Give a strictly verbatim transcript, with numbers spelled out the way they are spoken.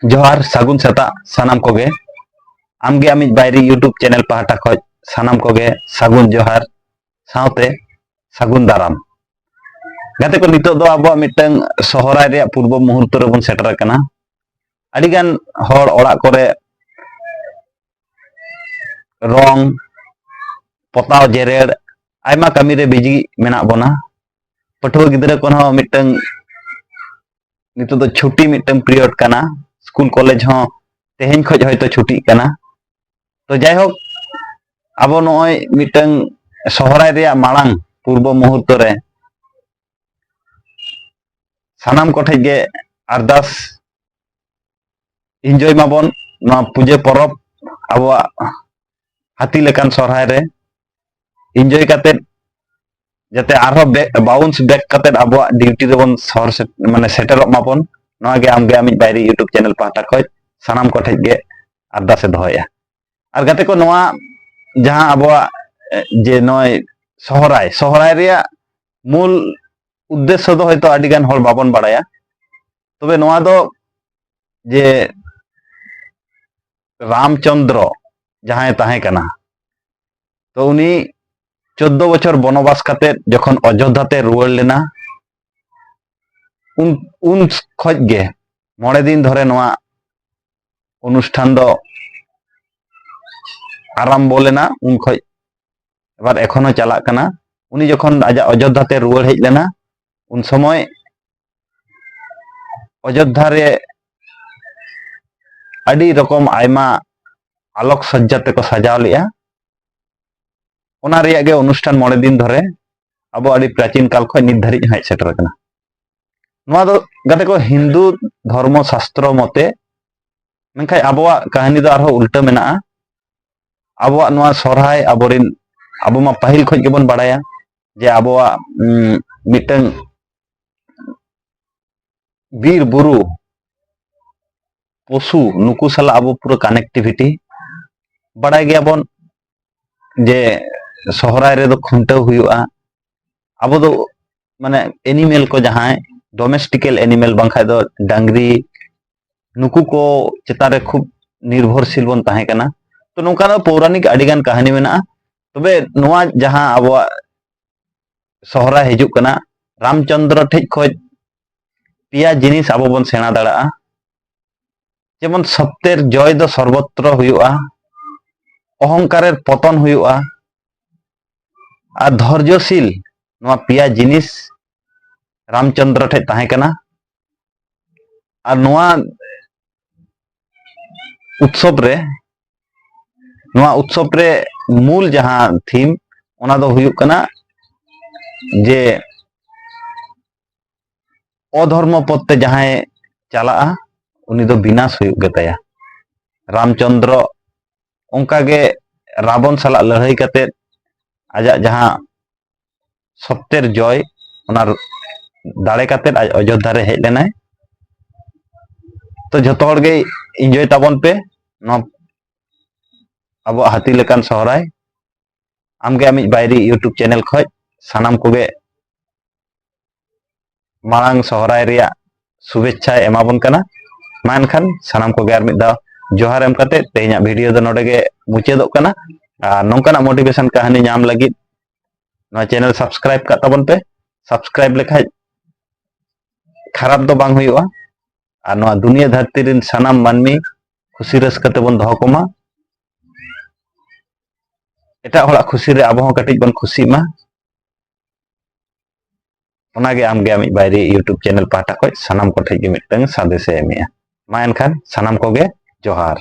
ᱡᱚᱦᱟᱨ, ᱥᱟᱹᱜᱩᱱ ᱥᱮᱛᱟᱜ ᱥᱟᱱᱟᱢ ᱠᱚᱜᱮ᱾ ᱟᱢᱜᱮ ᱟᱢᱤᱡ ᱵᱟᱭᱨᱤ YouTube ᱪᱮᱱᱮᱞ ᱯᱟᱦᱴᱟ ᱠᱷᱚᱱ ᱥᱟᱱᱟᱢ ᱠᱚᱜᱮ ᱥᱟᱹᱜᱩᱱ ᱡᱚᱦᱟᱨ ᱥᱟᱶᱛᱮ ᱥᱟᱹᱜᱩᱱ ᱫᱟᱨᱟᱢ᱾ ᱜᱟᱛᱮ ᱠᱚ, ᱱᱤᱛᱚᱜ ᱫᱚ ᱟᱵᱚᱣᱟᱜ ᱢᱤᱫᱴᱟᱝ ᱥᱚᱦᱨᱟᱭ ᱨᱮᱭᱟᱜ ᱯᱩᱨᱵᱚ ᱢᱩᱦᱩᱨᱛᱚ ᱨᱮᱵᱚᱱ ᱥᱮᱴᱮᱨ ᱟᱠᱟᱱᱟ᱾ ᱟᱹᱰᱤᱜᱟᱱ ᱦᱚᱲ ᱚᱲᱟᱜ ᱠᱚᱨᱮ ᱨᱚᱝ, ᱯᱚᱛᱟᱣ ᱡᱮᱨᱮᱲ, ᱟᱭᱢᱟ ᱠᱟᱹᱢᱤ ᱨᱮ ᱵᱤᱡᱤ ᱢᱮᱱᱟᱜ ᱵᱚᱱᱟ᱾ ᱯᱟᱹᱴᱷᱩᱣᱟᱹ ᱜᱤᱫᱽᱨᱟᱹ ᱠᱚᱦᱚᱸ ᱢᱤᱫᱴᱟᱝ, ᱱᱤᱛᱚᱜ ᱫᱚ ᱪᱷᱩᱴᱤ ᱢᱤᱫᱴᱟᱝ ᱯᱤᱨᱤᱭᱚᱰ ᱠᱟᱱᱟ, ᱥᱠᱩᱞ ᱠᱚᱞᱮᱡᱽ ᱦᱚᱸ ᱛᱮᱦᱮᱧ ᱠᱷᱚᱱ ᱦᱚᱭᱛᱳ ᱪᱷᱩᱴᱤᱜ ᱠᱟᱱᱟ᱾ ᱛᱚ ᱡᱟᱭᱦᱳᱠ, ᱟᱵᱚ ᱱᱚᱜᱼᱚᱭ ᱢᱤᱫᱴᱟᱝ ᱥᱚᱦᱨᱟᱭ ᱨᱮᱭᱟᱜ ᱢᱟᱲᱟᱝ ᱯᱩᱨᱵᱚ ᱢᱩᱦᱩᱨᱛᱚ ᱨᱮ ᱥᱟᱱᱟᱢ ᱠᱚᱴᱷᱮᱡ ᱜᱮ ᱟᱨᱫᱟᱥ, ᱤᱱᱡᱚᱭ ᱢᱟᱵᱚᱱ ᱱᱚᱣᱟ ᱯᱩᱡᱟᱹ ᱯᱚᱨᱚᱵᱽ, ᱟᱵᱚᱣᱟᱜ ᱦᱟᱹᱛᱤ ᱞᱮᱠᱟᱱ ᱥᱚᱦᱨᱟᱭ ᱨᱮ ᱤᱱᱡᱚᱭ ᱠᱟᱛᱮᱫ ᱡᱟᱛᱮ ᱟᱨᱦᱚᱸ ᱵᱟᱣᱩᱱᱥ ᱵᱮᱠ ᱠᱟᱛᱮᱫ ᱟᱵᱚᱣᱟᱜ ᱰᱤᱭᱩᱴᱤ ᱨᱮᱵᱚᱱ ᱥᱚᱦᱚᱨ ᱥᱮ-, ᱢᱟᱱᱮ ᱥᱮᱴᱮᱨᱚᱜ ᱢᱟᱵᱚᱱ᱾ ᱱᱚᱣᱟ ᱜᱮ ᱟᱢᱜᱮ ᱟᱢᱤᱡ ᱵᱟᱭᱨᱤ YouTube ᱪᱮᱱᱮᱞ ᱯᱟᱦᱴᱟ ᱠᱷᱚᱱ ᱥᱟᱱᱟᱢ ᱠᱚᱴᱷᱮᱡ ᱜᱮ ᱟᱨᱫᱟᱥ ᱮ ᱫᱚᱦᱚᱭᱮᱫᱼᱟ᱾ ᱟᱨ ᱜᱟᱛᱮ ᱠᱚ, ᱱᱚᱣᱟ ᱡᱟᱦᱟᱸ ᱟᱵᱚᱣᱟᱜ, ᱮ, ᱡᱮ ᱱᱚᱜᱼᱚᱭ ᱥᱚᱦᱨᱟᱭ, ᱥᱚᱦᱨᱟᱭ ᱨᱮᱭᱟᱜ ᱢᱩᱞ ᱩᱫᱽᱫᱮᱥᱥᱚ ᱫᱚ ᱦᱚᱭᱛᱳ ᱟᱹᱰᱤ ᱜᱟᱱ ᱦᱚᱲ ᱵᱟᱵᱚᱱ ᱵᱟᱲᱟᱭᱟ᱾ ᱛᱚᱵᱮ ᱱᱚᱣᱟ ᱫᱚ ᱡᱮ ᱨᱟᱢᱪᱚᱸᱫᱽᱨᱚ ᱡᱟᱦᱟᱸᱭ ᱛᱟᱦᱮᱸ ᱠᱟᱱᱟ, ᱛᱚ ᱩᱱᱤ ᱪᱳᱫᱽᱫᱳ ᱵᱚᱪᱷᱚᱨ ᱵᱚᱱᱚᱵᱟᱥ ᱠᱟᱛᱮᱫ ᱡᱚᱠᱷᱚᱱ ᱚᱡᱳᱫᱽᱫᱷᱟ ᱛᱮ ᱨᱩᱣᱟᱹᱲ ᱞᱮᱱᱟ, ᱩᱱ, ᱩᱱ ᱠᱷᱚᱡ ᱜᱮ ᱢᱚᱬᱮ ᱫᱤᱱ ᱫᱷᱚᱨᱮ ᱱᱚᱣᱟ ᱚᱱᱩᱥᱴᱷᱟᱱ ᱫᱚ ᱟᱨᱟᱢᱵᱚ ᱞᱮᱱᱟ᱾ ᱩᱱ ᱠᱷᱚᱡ ᱮᱵᱟᱨ ᱮᱠᱷᱚᱱᱳ ᱪᱟᱞᱟᱜ ᱠᱟᱱᱟ᱾ ᱩᱱᱤ ᱡᱚᱠᱷᱚᱱ ᱟᱡᱟᱜ ᱚᱡᱳᱫᱽᱫᱷᱟ ᱛᱮ ᱨᱩᱣᱟᱹᱲ ᱦᱮᱡ ᱞᱮᱱᱟ, ᱩᱱ ᱥᱚᱢᱚᱭ ᱚᱡᱳᱫᱽᱫᱷᱟ ᱨᱮ ᱟᱹᱰᱤ ᱨᱚᱠᱚᱢ ᱟᱭᱢᱟ ᱟᱞᱚᱠ ᱥᱚᱡᱡᱟ ᱛᱮᱠᱚ ᱥᱟᱡᱟᱣ ᱞᱮᱜᱼᱟ᱾ ᱚᱱᱟ ᱨᱮᱭᱟᱜ ᱜᱮ ᱚᱱᱩᱥᱴᱷᱟᱱ ᱢᱚᱬᱮ ᱫᱤᱱ ᱫᱷᱚᱨᱮ ᱟᱵᱚ ᱟᱹᱰᱤ ᱯᱨᱟᱪᱤᱱ ᱠᱟᱞ ᱠᱷᱚᱱ ᱱᱤᱛ ᱫᱷᱟᱹᱨᱤᱡ ᱦᱚᱸ ᱦᱮᱡ ᱥᱮᱴᱮᱨ ᱟᱠᱟᱱᱟ᱾ ᱱᱚᱣᱟ ᱫᱚ ᱜᱟᱛᱮ ᱠᱚ ᱦᱤᱱᱫᱩ ᱫᱷᱚᱨᱢᱚ ᱥᱟᱥᱛᱨᱚ ᱢᱚᱛᱮ, ᱢᱮᱱᱠᱷᱟᱱ ᱟᱵᱚᱣᱟᱜ ᱠᱟᱹᱦᱱᱤ ᱫᱚ ᱟᱨᱦᱚᱸ ᱩᱞᱴᱟᱹ ᱢᱮᱱᱟᱜᱼᱟ᱾ ᱟᱵᱚᱣᱟᱜ ᱱᱚᱣᱟ ᱥᱚᱨᱦᱟᱭ, ᱟᱵᱚᱨᱮᱱ, ᱟᱵᱚ ᱢᱟ ᱯᱟᱹᱦᱤᱞ ᱠᱷᱚᱱ ᱜᱮᱵᱚᱱ ᱵᱟᱲᱟᱭᱟ ᱡᱮ ᱟᱵᱚᱣᱟᱜ, ᱩᱢ, ᱢᱤᱫᱴᱟᱝ ᱵᱤᱨ ᱵᱩᱨᱩ ᱯᱚᱥᱩ ᱱᱩᱠᱩ ᱥᱟᱞᱟᱜ ᱟᱵᱚ ᱯᱩᱨᱟᱹ ᱠᱟᱱᱮᱠᱴᱤᱵᱷᱤᱴᱤ᱾ ᱵᱟᱲᱟᱭ ᱜᱮᱭᱟᱵᱚᱱ ᱡᱮ ᱥᱚᱦᱨᱟᱭ ᱨᱮᱫᱚ ᱠᱷᱩᱱᱴᱟᱹᱣ ᱦᱩᱭᱩᱜᱼᱟ᱾ ᱟᱵᱚ ᱫᱚ ᱢᱟᱱᱮ ᱮᱱᱤᱢᱮᱞ ᱠᱚ, ᱡᱟᱦᱟᱸᱭ ᱰᱚᱢᱮᱥᱴᱤᱠᱮᱞ ᱮᱱᱤᱢᱮᱞ, ᱵᱟᱝᱠᱷᱟᱡ ᱫᱚ ᱰᱟᱝᱨᱤ, ᱱᱩᱠᱩ ᱠᱚ ᱪᱮᱛᱟᱱ ᱨᱮ ᱠᱷᱩᱵ ᱱᱤᱨᱵᱷᱚᱨᱥᱤᱞ ᱵᱚᱱ ᱛᱟᱦᱮᱸ ᱠᱟᱱᱟ᱾ ᱛᱚ, ᱱᱚᱝᱠᱟᱱᱟᱜ ᱯᱳᱣᱨᱟᱱᱤᱠ ᱟᱹᱰᱤᱜᱟᱱ ᱠᱟᱹᱦᱱᱤ ᱢᱮᱱᱟᱜᱼᱟ᱾ ᱛᱚᱵᱮ ᱱᱚᱣᱟ ᱡᱟᱦᱟᱸ ᱟᱵᱚᱣᱟᱜ ᱥᱚᱦᱨᱟᱭ ᱦᱤᱡᱩᱜ ᱠᱟᱱᱟ, ᱨᱟᱢᱪᱚᱸᱫᱽᱨᱚ ᱴᱷᱮᱡ ᱠᱷᱚᱡ ᱯᱮᱭᱟ ᱡᱤᱱᱤᱥ ᱟᱵᱚ ᱵᱚᱱ ᱥᱮᱬᱟ ᱫᱟᱲᱮᱭᱟᱜᱼᱟ᱾ ᱡᱮᱢᱚᱱ ᱥᱚᱛᱭᱮᱨ ᱡᱚᱭ ᱫᱚ ᱥᱚᱨᱵᱚᱛᱨᱚ ᱦᱩᱭᱩᱜᱼᱟ, ᱚᱦᱚᱝᱠᱟᱨᱮᱨ ᱯᱚᱛᱚᱱ ᱦᱩᱭᱩᱜᱼᱟ, ᱟᱨ ᱫᱷᱳᱨᱡᱚᱥᱤᱞ᱾ ᱱᱚᱣᱟ ᱯᱮᱭᱟ ᱡᱤᱱᱤᱥ ᱨᱟᱢᱪᱚᱸᱫᱽᱨᱚ ᱴᱷᱮᱡ ᱛᱟᱦᱮᱸ ᱠᱟᱱᱟ᱾ ᱟᱨ ᱱᱚᱣᱟ ᱩᱛᱥᱚᱵ ᱨᱮ, ᱱᱚᱣᱟ ᱩᱛᱥᱚᱵ ᱨᱮ ᱢᱩᱞ ᱡᱟᱦᱟᱸ ᱛᱷᱤᱢ, ᱚᱱᱟ ᱫᱚ ᱦᱩᱭᱩᱜ ᱠᱟᱱᱟ ᱡᱮ ᱚᱫᱷᱚᱨᱢᱚ ᱯᱚᱫ ᱛᱮ ᱡᱟᱦᱟᱸᱭ ᱪᱟᱞᱟᱜᱼᱟ, ᱩᱱᱤ ᱫᱚ ᱵᱤᱱᱟᱥ ᱦᱩᱭᱩᱜ ᱜᱮᱛᱟᱭᱟ᱾ ᱨᱟᱢᱪᱚᱸᱫᱽᱨᱚ ᱚᱱᱠᱟᱜᱮ ᱨᱟᱵᱚᱱ ᱥᱟᱞᱟᱜ ᱞᱟᱹᱲᱦᱟᱹᱭ ᱠᱟᱛᱮᱫ ᱟᱡᱟᱜ ᱡᱟᱦᱟᱸ ᱥᱚᱛᱭᱮᱨ ᱡᱚᱭ, ᱚᱱᱟ ᱫᱟᱲᱮ ᱠᱟᱛᱮᱫ ᱟᱡ ᱚᱡᱳᱫᱽᱫᱷᱟ ᱨᱮ ᱦᱮᱡ ᱞᱮᱱᱟᱭ᱾ ᱛᱚ, ᱡᱷᱚᱛᱚ ᱦᱚᱲ ᱜᱮ ᱤᱱᱡᱚᱭ ᱛᱟᱵᱚᱱ ᱯᱮ ᱱᱚᱣᱟ ᱟᱵᱚᱣᱟᱜ ᱦᱟᱹᱛᱤ ᱞᱮᱠᱟᱱ ᱥᱚᱦᱨᱟᱭ᱾ ᱟᱢᱜᱮ ᱟᱢᱤᱡ ᱵᱟᱭᱨᱤ YouTube ᱪᱮᱱᱮᱞ ᱠᱷᱚᱡ ᱥᱟᱱᱟᱢ ᱠᱚᱜᱮ ᱢᱟᱲᱟᱝ ᱥᱚᱦᱨᱟᱭ ᱨᱮᱭᱟᱜ ᱥᱩᱵᱷᱮᱪᱪᱷᱟᱭ ᱮᱢᱟᱵᱚᱱ ᱠᱟᱱᱟ᱾ ᱢᱟ ᱮᱱᱠᱷᱟᱱ ᱥᱟᱱᱟᱢ ᱠᱚᱜᱮ ᱟᱨ ᱢᱤᱫ ᱫᱷᱟᱣ ᱡᱚᱦᱟᱨ ᱮᱢ ᱠᱟᱛᱮ ᱛᱮᱦᱮᱧᱟᱜ ᱵᱷᱤᱰᱤᱭᱳ ᱫᱚ ᱱᱚᱰᱮ ᱜᱮ ᱢᱩᱪᱟᱹᱫᱚᱜ ᱠᱟᱱᱟ᱾ ᱟᱨ ᱱᱚᱝᱠᱟᱱᱟᱜ ᱢᱳᱴᱤᱵᱷᱮᱥᱚᱱ ᱠᱟᱹᱦᱱᱤ ᱧᱟᱢ ᱞᱟᱹᱜᱤᱫ ᱱᱚᱣᱟ ᱪᱮᱱᱮᱞ ᱥᱟᱵᱥᱠᱨᱟᱭᱤᱵ ᱠᱟᱜ ᱛᱟᱵᱚᱱ ᱯᱮ᱾ ᱥᱟᱵᱥᱠᱨᱟᱭᱤᱵ ᱞᱮᱠᱷᱟᱡ ᱠᱷᱟᱨᱟᱯ ᱫᱚ ᱵᱟᱝ ᱦᱩᱭᱩᱜᱼᱟ᱾ ᱟᱨ ᱱᱚᱣᱟ ᱫᱩᱱᱤᱭᱟᱹ ᱫᱷᱟᱹᱨᱛᱤ ᱨᱮᱱ ᱥᱟᱱᱟᱢ ᱢᱟᱹᱱᱢᱤ ᱠᱷᱩᱥᱤ ᱨᱟᱹᱥᱠᱟᱹ ᱛᱮᱵᱚᱱ ᱫᱚᱦᱚ ᱠᱚᱢᱟ᱾ ᱮᱴᱟᱜ ᱦᱚᱲᱟᱜ ᱠᱷᱩᱥᱤ ᱨᱮ ᱟᱵᱚ ᱦᱚᱸ ᱠᱟᱹᱴᱤᱡ ᱵᱚᱱ ᱠᱷᱩᱥᱤᱜ ᱢᱟ᱾ ᱚᱱᱟᱜᱮ ᱟᱢᱜᱮ ᱟᱢᱤᱡ ᱵᱟᱭᱨᱤ YouTube ᱪᱮᱱᱮᱞ ᱯᱟᱦᱴᱟ ᱠᱷᱚᱡ ᱥᱟᱱᱟᱢ ᱠᱚᱴᱷᱮᱡ ᱜᱮ ᱢᱤᱫᱴᱟᱝ ᱥᱟᱸᱫᱮᱥᱮ ᱮᱢᱮᱜᱼᱟ᱾ ᱢᱟ ᱮᱱᱠᱷᱟᱱ ᱥᱟᱱᱟᱢ ᱠᱚᱜᱮ ᱡᱚᱦᱟᱨ᱾